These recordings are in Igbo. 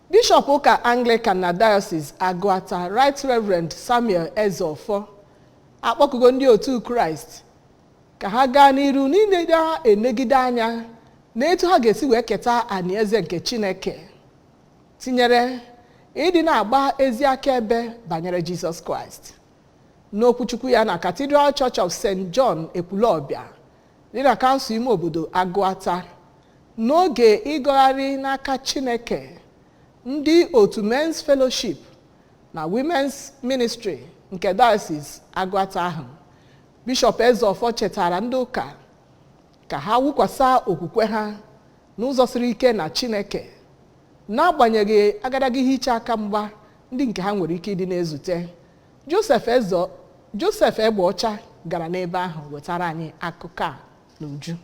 Bishọp ụka Anglican na Diocese Agụata, Right Reverend Samuel Ezeofor, akpọkugo ndị otu Kraịst ka ha gaa n'iru n'ile enegide anya na etu ha ga-esi wee keta anieze nke Chineke, tinyere ịdị na-agba ezi akaebe banyere Jizọs Kraịst. N'okwuchukwu ya na Cathedral Church of St. John Ekwulọbịa dị na kansụl ime obodo Agụata, n'oge ịgọgharị n'aka Chineke ndị otu Men's Fellowship na Women's Ministry nke Diocese Agụata ahụ, Bishọp Ezeofor chetara ndị ụka ka ha wụkwasa okwukwe ha n'ụzọ siri ike na Chineke, n'agbanyeghị agadaga ihe iche aka mgba ndị nke ha nwere ike ịdị na-ezute. Joseph Ezo Joseph Egbeọcha gara n'ebe ahụ wetara anyị akụkọ a n'uju.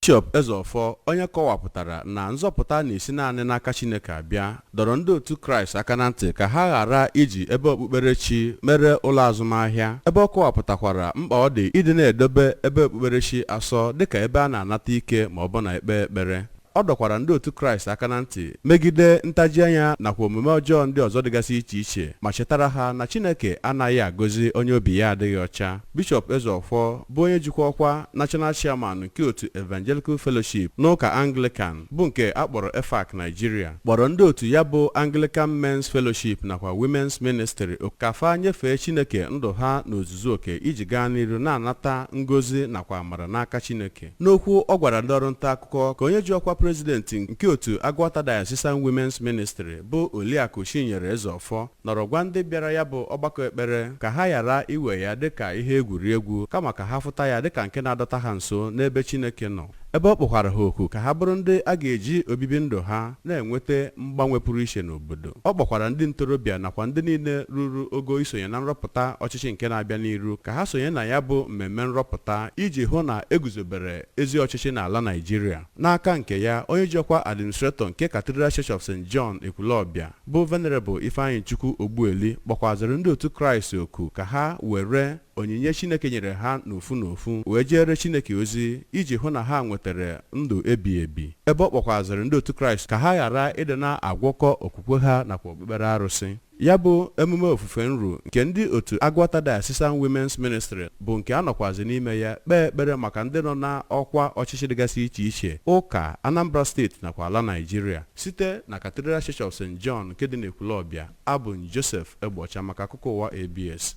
Bishọp Ezeofor, onye kọwapụtara na nzọpụta na-esi naanị n'aka Chineke abịa, dọrọ ndị otu Kraịst aka na ntị ka ha ghara iji ebe okpukperechi mere ụlọ azụmahịa, ebe ọ kọwapụtakwara mkpa ọ dị ịdị na-edobe ebe okpukperechi asọ dịka ebe a na-anata ike ma ọ bụ na ekpe ekpere. Ọ dọkwara ndị otu Kraịst aka na ntị megide ntaji anya nakwa omume ọjọọ ndị ọzọ dịgasị iche iche, ma chetara ha na Chineke anaghị agọzi onye obi ya adịghị ọcha. Bishọp Ezeofor, bụ onye jikwa ọkwa National Chairman nke otu Evangelical Fellowship n'ụka Anglican, bụ nke a kpọrọ EFAC Nigeria, kpọrọ ndị otu ya bụ Anglican Men's Fellowship nakwa Women's Ministry ka fa nyefee Chineke ndụ ha n'ozuzu oke iji gaa n'iru na-anata ngozi nakwa amara n'aka Chineke. N'okwu ọ gwara ndị ọrụ nta akụkọ, ka onye ji ọkwa prezidenti nke otu Agụata Diocesan Women's Ministry, bụ Oliakụ Chinyere Ezeofor, nọrọ gwa ndị bịara ya bụ ọgbakọ ekpere ka ha ghara iwe ya dịka ihe egwuregwu, kama ka ha fụta ya dịka nke na-adọta ha nso n'ebe Chineke nọ, ebe ọ kpọkwara ha oku ka ha bụrụ ndị a ga-eji obibi ndụ ha na-enweta mgbanwe pụrụ iche n'obodo. Ọ kpọkwara ndị ntorobịa nakwa ndị niile ruru ogo isonye na nrọpụta ọchịchị nke na-abịa n'iru ka ha sonye na ya bụ mmemme nrọpụta iji hụ na eguzobere ezi ọchịchị n'ala Naijiria. N'aka nke ya, onye ji ọkwa administrator nke Cathedral Church of St. John Ekwulọbịa, bụ Venerable Ifeanyị Chukwu Ogbueli, kpọkwazịrị ndị otu Kraịst oku ka ha were onyinye Chineke nyere ha n'ofu n'ofu wee jere Chineke ozi iji hụ na ha nwetara ndụ ebi ebi, ebe ọ kpọkwazịrị ndị otu Kraịst ka ha ghara ịdị na-agwọkọ okwukwe ha nakwa okpukpere arụsị. Ya bụ emume ofufe nru nke ndị otu Agụata Diocesan Women's Ministry bụ nke a nọkwazi n'ime ya kpee ekpere maka ndị nọ n'ọkwa ọchịchị dịgasị iche iche, ụka Anambra Steeti nakwa ala Naijiria. Site na Cathedral Church of St. John nke dị n'Ekwulọbịa, abụ m Joseph Egbocha maka akụkọ ụwa ABS.